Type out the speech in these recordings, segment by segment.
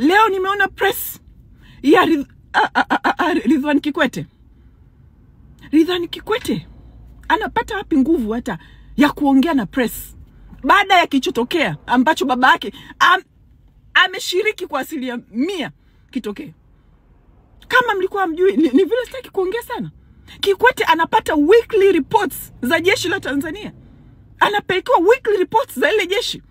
Leo nimeona press ya Ridhiwani Kikwete. Ridhiwani Kikwete anapata wapi nguvu hata ya kuongea na press baada ya kilichotokea ambacho baba yake ameshiriki kwa 100% kitokee? Kama mlikuwa mjui, ni vile sitaki kuongea sana. Kikwete anapata weekly reports za jeshi la Tanzania. Anapelekewa weekly reports za ile jeshi.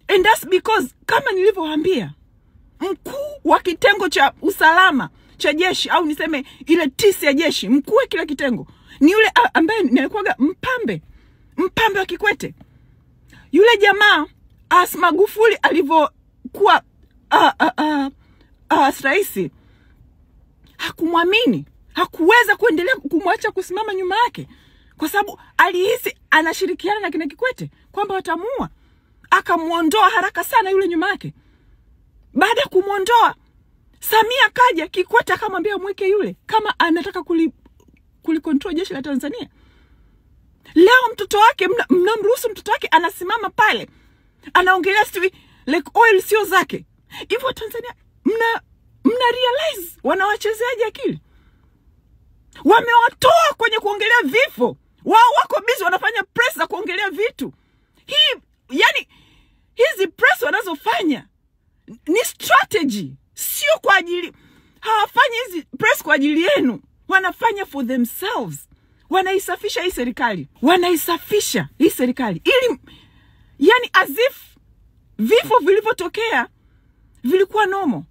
And that's because, kama nilivyowaambia, mkuu wa kitengo cha usalama cha jeshi, au niseme ile tisi ya jeshi, mkuu wa kila kitengo ni yule ambaye nilikuwaga mpambe wa Kikwete. Yule jamaa as Magufuli alivyokuwa rais, hakumwamini, hakuweza kuendelea kumwacha kusimama nyuma yake, kwa sababu alihisi anashirikiana na kina Kikwete kwamba watamuua. Akamuondoa haraka sana yule nyuma yake. Baada ya kumuondoa, Samia kaja, Kikwete akamwambia mweke yule kama anataka kulikontrol jeshi la Tanzania. Leo mtoto wake mnamruhusu mtoto wake anasimama pale anaongelea sijui like oil sio zake. Hivyo Tanzania mna realize wanawachezeaje akili? Wamewatoa kwenye kuongelea vifo. Wao wako busy wanafanya press za kuongelea vitu. Hii yani hizi press wanazofanya ni strategy, sio kwa ajili, hawafanyi hizi press kwa ajili yenu, wanafanya for themselves. Wanaisafisha hii serikali, wanaisafisha hii serikali ili yani as if vifo vilivyotokea vilikuwa normal.